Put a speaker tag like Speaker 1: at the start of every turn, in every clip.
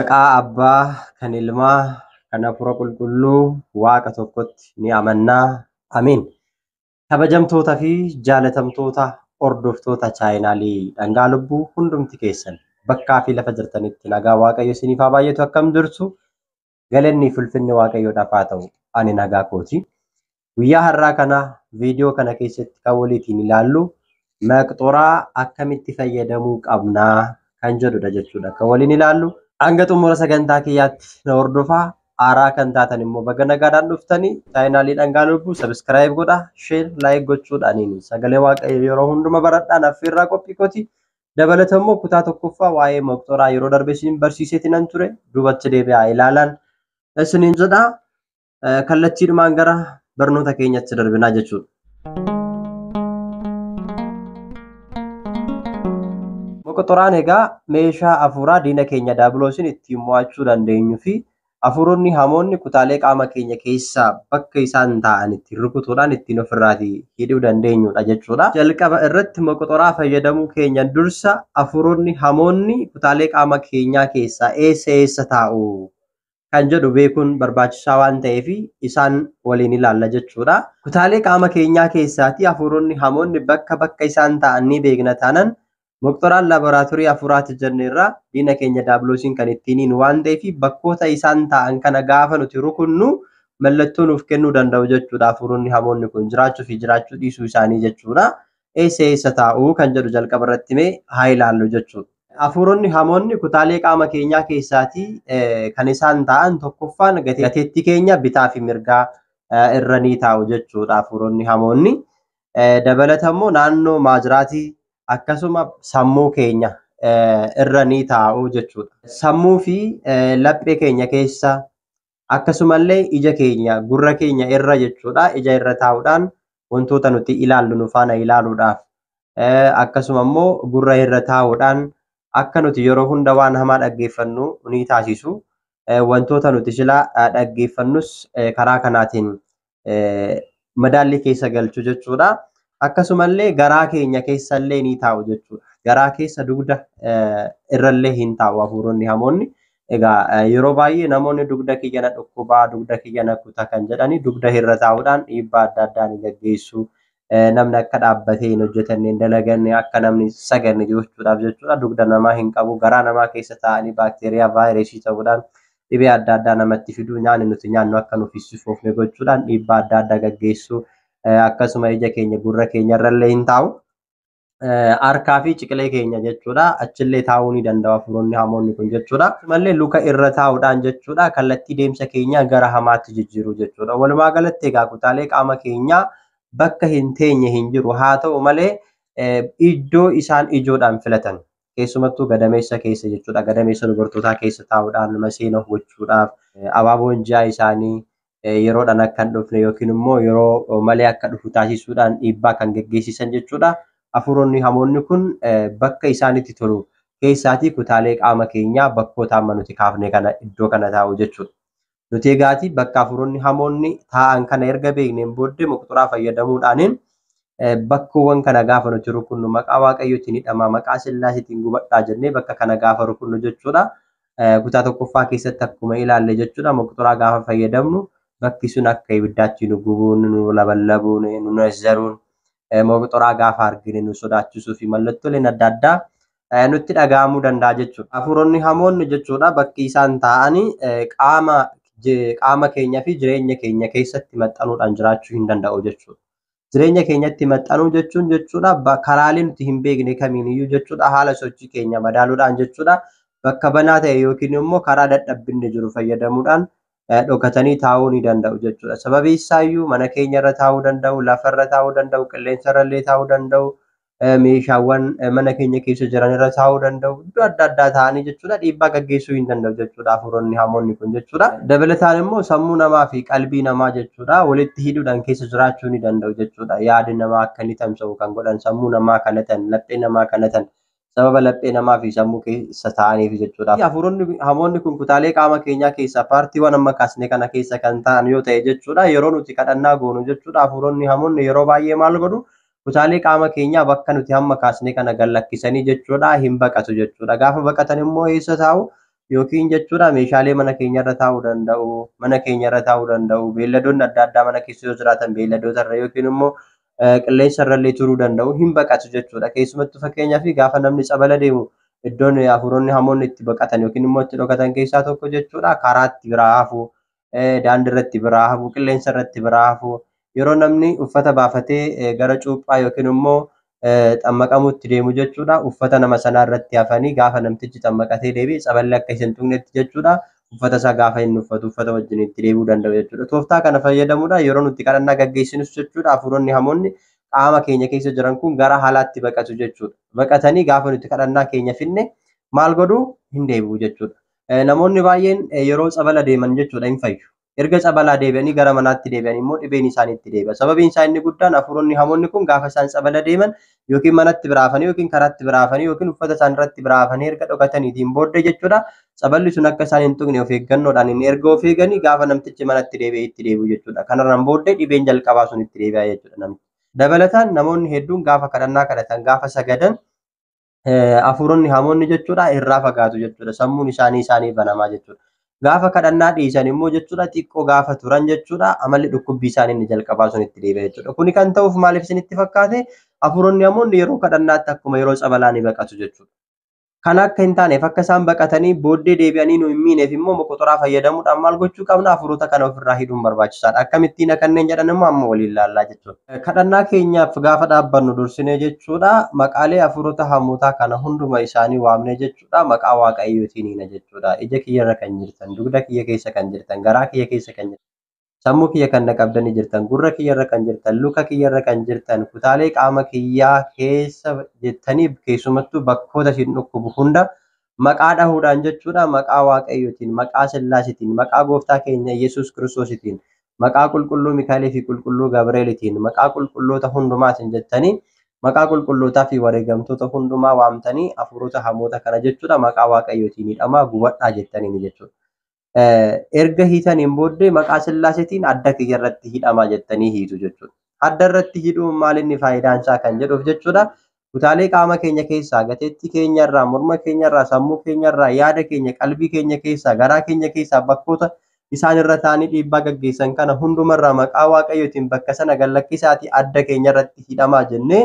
Speaker 1: Maqaa Abbaa kan Ilmaa kan Hafuura Qulqulluu Waaqa tokkotti ni amannaa. Amiin. Kabajamtoota fi jaalatamtoota hordoftoota chaayinaalii Dhangaa Lubbuu hundumti keessan bakkaa fi lafa jirtanitti nagaa Waaqayyo isiniif haa baay'atu. Akkam jirtu? Galanni fi ulfinni Waaqayyoodhaaf haa ta'u. Ani nagaa kooti. Guyyaa har'aa kana viidiyoo kana keessatti kan waliitiin ilaallu maqxoraa akkamitti fayyadamuu qabnaa kan jedhudha jechuudha. Kan waliin ilaallu hanga xumura sagantaa kiyyaatti na hordofaa. Haaraa kan taatan immoo baga nagaadhaan dhuftanii chaayinaalii Dhangaa Lubbuu sabiskiraayib godhaa, sheer, laayik gochuudhaaniin sagalee Waaqayyo yeroo hunduma baradhaan affeerraa qophii kooti. Dabalata immoo kutaa tokkoffaa waa'ee maqxoraa yeroo darbe isin barsiiseeti nan ture duubatti deebi'aa ilaalaan isiniin jedhaa. Kallattiidhumaan gara barnoota keenyatti darbinaa jechuudha. Moqoxoraan egaa meeshaa hafuuraa diina keenya daabiloosiin ittiin mo'achuu dandeenyuu fi hafuuronni hamoonni kutaalee qaama keenya keessaa bakka isaan taa'an ittiin rukutuudhaan ittiin ofirraatii hidhuu dandeenyudha jechuudha. Jalqaba irratti moqoxoraa fayyadamuu keenya dursa hafuuronni hamoonni kutaalee qaama keenyaa keessaa eessa eessa taa'u kan jedhu beekuun barbaachisaa waan ta'eef isaan waliin ilaalla jechuudha. Kutaalee qaama keenyaa keessaatii hafuuronni hamoonni bakka bakka isaan taa'an ni beekna taanaan moqxoraan laaboraatoorii hafuuraati jenneerra diina keenya daabiloosiin kan ittiin waan ta'eef bakkoota isaan taa'an kana gaafa nuti rukunnu mallattoo nuuf kennuu danda'u jechuudha. Hafuuronni hamoonni kun jiraachuu fi jiraachuu dhiisuu isaanii jechuudha. Eessa eessa taa'u kan jedhu jalqaba irratti mee haa ilaallu jechuudha. Hafuuronni hamoonni kutaalee qaama keenyaa keessaatii kan isaan taa'an tokkoffaan gateettii keenya bitaa fi mirgaa irra ni taa'u jechuudha. Hafuuronni hamoonni dabalata immoo naannoo maajiraatii akkasuma sammuu keenya irra ni taa'u jechuudha. Sammuu fi laphee keenya keessa akkasumallee ija keenya gurra keenya irra jechuudha. Ija irra taa'uudhaan wantoota nuti ilaallu nu faana ilaaluudhaaf akkasuma immoo gurra irra taa'uudhaan akka nuti yeroo hunda waan hamaa dhaggeeffannu ni taasisu. Wantoota nuti silaa dhaggeeffannus karaa kanaatiin madaallii keessa galchu jechuudha. Akkasumallee garaa keenya keessallee ni taa'u jechuudha. Garaa keessa dugda irrallee hin taa'u hafuuronni hamoonni. Egaa yeroo baay'ee namoonni dugda kiyya na dhukkubaa, dugda kiyya na kuta kan jedhani dugda irra taa'uudhaan dhiibbaa adda addaa ni gaggeessu. Namni akka dhaabbatee hin hojjetanne, hin dalaganne, akka namni saganne gochuudhaaf jechuudha. Dugda namaa hin qabu. Garaa namaa keessa taa'anii baakteeriyaa, vaayirasii ta'uudhaan dhibee adda addaa namatti fiduu, nyaanni nuti nyaannu akka nuuf hin gochuudhaan dhiibbaa adda addaa gaggeessu. Akkasuma ija keenya gurra keenya irrallee hin taa'u. Harkaa fi ciqilee keenya jechuudha. Achillee taa'uu ni danda'u hafuuronni hamoonni kun jechuudha. Mallee luka irra taa'uudhaan jechuudha kallattii deemsa keenyaa gara hamaatti jijjiiru jechuudha. Walumaa galatti egaa kutaalee qaama keenyaa bakka hin teenye hin jiru. Haa ta'u malee iddoo isaan ijoodhaan filatan keessumattuu gadameessa keessa jechuudha. Gadameessa dubartootaa keessa taa'uudhaan maseena gochuudhaaf abaaboon ji'a isaanii yeroodhaan akka hin dhufne yookiin immoo yeroo malee akka dhufu taasisuudhaan dhiibbaa kan geggeessisan jechuudha. Hafuuronni hamoonni kun bakka isaanitti tolu keessaatii kutaalee qaama keenyaa bakkoota amma nuti kaafne kana iddoo kana taa'u jechuudha. Nuti egaati bakka hafuuronni hamoonni taa'an kana erga beekneen booddee moqxoraa fayyadamuudhaaniin bakkoowwan kana gaafa nuti rukunnu maqaa Waaqayyootiin hidhamaa, maqaa Sillaasiitiin gubadhaa jennee bakka kana gaafa rukunnu jechuudha. Kutaa tokkoffaa keessatti akkuma ilaalle jechuudha moqxoraa gaafa fayyadamnu bakki sun akka ibiddaatti nu gubuun, nu laballabuun, nu nazzaruun moqxoraa gaafa argine nu sodaachisuu fi mallattooleen adda addaa nutti dhaga'amuu danda'a jechuudha. Hafuuronni hamoonni jechuudha bakki isaan taa'anii qaama keenya fi jireenya keenya keessatti maxxanuudhaan jiraachuu hin danda'u jechuudha. Jireenya keenyatti maxxanuu jechuun jechuudha karaalee nuti hin beekne kamiiniyyuu jechuudha haala sochii keenya madaaluudhaan jechuudha bakka banaa ta'e yookiin immoo karaa dadhabbinni jiru fayyadamuudhaan dhokatanii taa'uu ni danda'u jechuudha. Sababi isaayyuu mana keenya irra taa'uu danda'u, lafa irra taa'uu danda'u, qilleensa irra illee taa'uu danda'u, meeshaawwan mana keenya keessa jiran irra taa'uu danda'u, iddoo adda addaa taa'anii jechuudha dhiibbaa gaggeessuu hin danda'u jechuudha hafuuronni hamoonni kun jechuudha. Dabalataan immoo sammuu namaa fi qalbii namaa jechuudha walitti hidhuudhaan keessa jiraachuu ni danda'u jechuudha. Yaadi namaa akka inni tamsa'u kan godhan sammuu namaa kanatan, laphee namaa kanatan sababa laphee namaa fi sammuu keessa taa'aniif jechuudha. Hafuuronni hamoonni kun kutaalee qaama keenyaa keessaa paartiiwwan amma kaasne kana keessa kan ta'an yoo ta'e jechuudha yeroo nuti kadhannaa goonu jechuudha hafuuronni hamoonni yeroo baay'ee maal godhu kutaalee qaama keenyaa bakka nuti hamma kaasne kana gad lakkisanii jechuudha hin baqatu jechuudha. Gaafa baqatan immoo eessa taa'u? Yookiin jechuudha meeshaalee mana keenyarra taa'uu danda'u, mana keenyarra taa'uu danda'u, beelladoonni adda addaa mana keessa yoo jiraatan beelladootarra yookiin immoo qilleensarra illee turuu danda'u hin baqatu jechuudha. Keessumattuu fakkeenyaaf gaafa namni tsabala deemu iddoon hafuuronni hamoonni itti baqatan yookiin immoo itti dhokatan keessaa tokko jechuudha karaatti biraa hafu, daandiirratti biraa hafu, qilleensarratti biraa hafu. Yeroo namni uffata baafatee gara cuuphaa yookiin immoo xammaqamuutti deemu jechuudha. Uffata nama sanaa irratti hafanii gaafa namtichi xammaqatee deebi'e tsaballi akka isa hin tuqnetti jechuudha. Uffata isaa gaafa inni uffatu uffata wajjin itti deebi'uu danda'u jechuudha. Tooftaa kana fayyadamuudhaan yeroo nuti kadhannaa gaggeessinus jechuudha hafuuronni hamoonni qaama keenya keessa jiran kun gara haalaatti baqatu jechuudha. Baqatanii gaafa nuti kadhannaa keenya finne maal godhuu hin deebi'u jechuudha. Namoonni baay'een yeroo tsabala deeman jechuudha hin fayyu. Erga tsabalaa deebi'anii gara manaatti deebi'an immoo dhibeen isaanii itti deebi'a. Sababiin isaa inni guddaan hafuuronni hamoonni kun gaafa isaan tsabala deeman yookiin manatti biraa hafanii yookiin karaatti biraa hafanii yookiin uffata isaan irratti biraa hafanii erga dhokataniitiin booddee jechuudha. Tsaballi sun akka isaan hin tuqne of eeggannoodhaan inni erga of eeganii gaafa namtichi manatti deebi'e itti deebi'u jechuudha. Kanarraan booddee dhibeen jalqabaa sun itti deebi'a jechuudha namni. Dabalataan namoonni hedduun gaafa kadhannaa kadhatan gaafa sagadan hafuuronni hamoonni jechuudha irraa fagaatu jechuudha. Sammuun isaanii isaanii banamaa jechuudha. Gaafa kadhannaa dhiisan immoo jechuudha xiqqoo gaafa turan jechuudha amalli dhukkubbii isaanii inni jalqabaa sun itti deebi'a jechuudha. Kuni kan ta'uuf maaliif isinitti fakkaate hafuuronni hamoonni yeroo kadhannaatti akkuma yeroo tsabalaa ni baqatu jechuudha. Kana akka hin taaneef akka isaan baqatanii booddee deebi'anii nu hin miineef immoo moqoxoraa fayyadamuudhaan maal gochuu qabna hafuurota kana ofirraa hidhuun barbaachisaadha. Akkamittiin kanneen jedhan immoo amma waliin ilaallaa jechuudha. Kadhannaa keenyaaf gaafa dhaabbannu dursinee jechuudha maqaalee hafuurota hamootaa kana hunduma isaanii waamnee jechuudha maqaa Waaqayyootiin hiina jechuudha. Ija kiyyarra kan jirtan, dugda kiyya keessa kan jirtan, garaa kiyya keessa kan jirtan, sammuu kiyya kan na qabdanii jirtan, gurra kiyyarra kan jirtan, luka kiyyarra kan jirtan, kutaalee qaama kiyyaa keessa jettanii keessumattuu bakkoota isin dhukkubu hunda maqaa dhahuudhaan jechuudha maqaa Waaqayyootiin, maqaa Sillaasiitiin, maqaa Gooftaa keenya Yesuus Kiristoositiin, maqaa qulqulluu Mikaa'elii fi qulqulluu Gabreelitiin, maqaa qulqulloota hundumaatiin jettanii maqaa qulqullootaa fi wareegamtoota hundumaa waamtanii hafuurota hamoota kana jechuudha maqaa Waaqayyootiin hidhamaa gubadhaa jettaniini jechuudha. Erga hiitaniin booddee maqaa Sillaaseetiin adda kiyya irratti hidhamaa jettanii hiitu jechuudha. Adda irratti hidhuun maal inni faayidaan isaa kan jedhuuf jechuudha. Kutaalee qaama keenya keessaa, gateettii keenyarraa, morma keenyarraa, sammuu keenyarraa, yaada keenya, qalbii keenya keessaa, garaa keenya keessaa bakkoota isaan irra taa'anii dhiibbaa gaggeessan kana hundumarraa maqaa Waaqayyootiin bakka sana gallakkisaatii adda keenya irratti hidhamaa jennee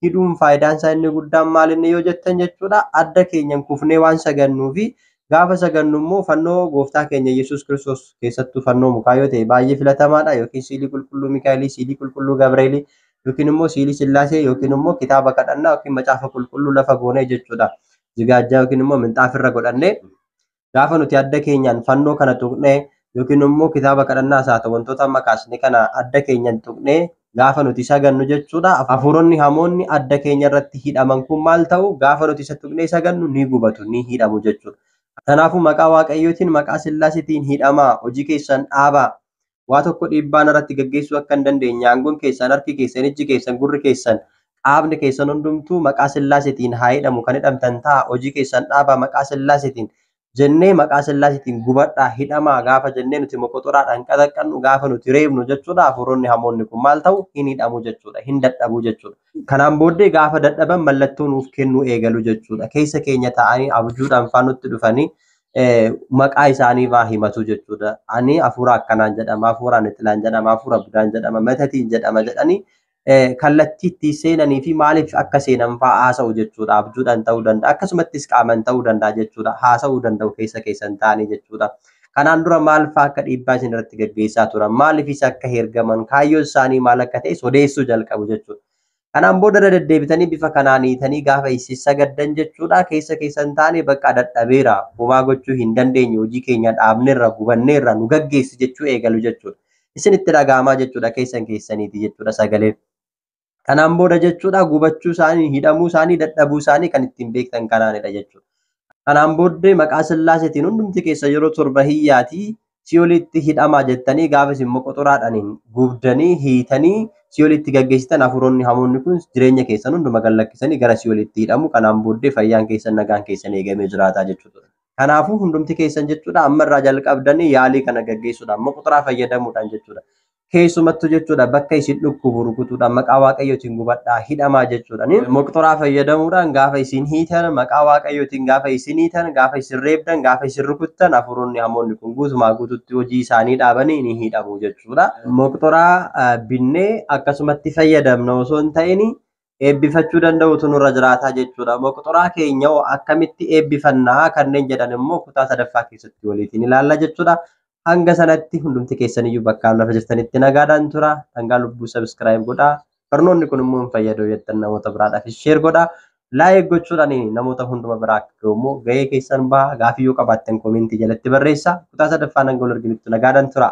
Speaker 1: hidhuun faayidaan isaa inni guddaan maal inni yoo jettan jechuudha. Adda keenyan kufnee waan sagannuufi gaafa sagannu immoo fannoo gooftaa keenya Yesuus Kiristoos keessattuu fannoo mukaa yoo ta'e baay'ee filatamaadha. Yookiin siilii qulqulluu Mikaa'elii, siilii qulqulluu Gabreelii yookiin immoo siilii Sillaasee yookiin immoo kitaaba kadhannaa yookiin macaafa qulqulluu lafa goonee jechuudha. Zigaajjaa yookiin immoo minxaafirra godhannee gaafa nuti adda keenyaan fannoo kana tuqnee yookiin immoo kitaaba kadhannaas haa ta'u wantoota amma kaasne kana adda keenyaan tuqnee gaafa nuti sagannu jechuudha. Hafuuronni hamoonni adda keenya irratti hidhaman kun maal ta'u gaafa nuti isa tuqnee sagannu ni gubatu ni hidhamu jechuudha. Kanaafuu maqaa Waaqayyootiin maqaa Sillaasiitiin hidhamaa hojii keessan dhaabaa waa tokko dhiibbaan irratti gaggeessuu akka hin dandeenye aangoon keessan harki keessan ijji keessan gurri keessan qaamni keessan hundumtuu maqaa Sillaasiitiin haa hidhamu kan hidhamtan ta'a hojii keessan dhaabaa maqaa Sillaasiitiin jennee maqaa Sillaasiitiin gubadhaa hidhamaa gaafa jennee nuti moqoxoraadhaan qaxaqqannu gaafa nuti reebnu jechuudha. Hafuuronni hamoonni kun maal ta'u hin hidhamu jechuudha hin dadhabu jechuudha. Kanaan booddee gaafa dadhaban mallattoo nuuf kennuu eegalu jechuudha. Keessa keenya taa'anii abjuudhaan faan nutti dhufanii maqaa isaanii faa himatu jechuudha. Ani hafuura akkanaan jedhama, hafuura nixilaan jedhama, hafuura budaan jedhama, matatiin jedhama jedhanii kallattii itti seenanii fi maaliif akka seenan fa'aa haasa'u jechuudha. Abjuudhaan ta'uu danda'a, akkasumattis qaamaan ta'uu danda'a jechuudha. Haasa'uu danda'u keessa keessan ta'anii jechuudha. Kanaan dura maal fa'aa akka dhiibbaa isin irratti gaggeessaa turan, maaliifis akka ergaman, kaayyoon isaanii maal akka ta'e sodeessuu jalqabu jechuudha. Kanaan booda irra deddeebitanii bifa kanaan hiitanii gaafa isin sagaddan jechuudha. Keessa keessan taane bakka dadhabeera, homaa gochuu hin dandeenye, hojii keenya dhaabneerra, gubanneerra, nu gaggeessi jechuu eegalu jechuudha. Isin itti dhaga'amaa jechuudha keessan keessaniiti jechuudha sagaleen. Kanaan booda jechuudha gubachuu isaanii, hidhamuu isaanii, dadhabuu isaanii kan ittiin beektan kanaanidha jechuudha. Kanaan booddee maqaa Sillaaseetiin hundumti keessa yeroo torba hiyyaatii si'oolitti hidhamaa jettanii gaafa isin moqoxoraadhaan gubdanii hiitanii si'oolitti gaggeessitan hafuuronni hamoonni kun jireenya keessan hunduma gad lakkisanii gara si'oolitti hidhamu. Kanaan booddee fayyaan keessan nagaan keessan eegamee jiraata jechuudha. Kanaafuu hundumti keessan jechuudha ammarraa jalqabdanii yaalii kana gaggeessuudhaan moqoxoraa fayyadamuudhaan jechuudha. Keessumattuu jechuudha bakka isin dhukkubu rukutuudhaan maqaa Waaqayyootiin gubadhaa hidhamaa jechuudha. Moqxoraa fayyadamuudhaan gaafa isin hiitan, maqaa Waaqayyootiin gaafa isin hiitan, gaafa isin reebdan, gaafa isin rukuttan hafuuronni hamoonni kun guutumaa guututti hojii isaanii dhaabanii ni hidhamu jechuudha. Moqxoraa binnee akkasumatti fayyadamna osoo hin ta'in eebbifachuu danda'utu nurra jiraataa jechuudha. Moqxoraa keenya akkamitti eebbifannaa kanneen jedhan immoo kutaa sadaffaa keessatti waliitiin ilaalla jechuudha. Hanga sanatti hundumti keessaniyyuu bakka lafa jirtanitti nagaadhaan tura. Dhangaa lubbuu subscribe godhaa. Barnoonni kun immoo hin fayyadu jettan namoota biraadhaaf share godhaa. Like gochuudhaan namoota hunduma biraa akka ga'u immoo gahee keessan bahaa. Gaaffii yoo qabaattan comment jalatti barreessaa. Kutaa sadaffaan hanga wal arginutti nagaadhaan tura.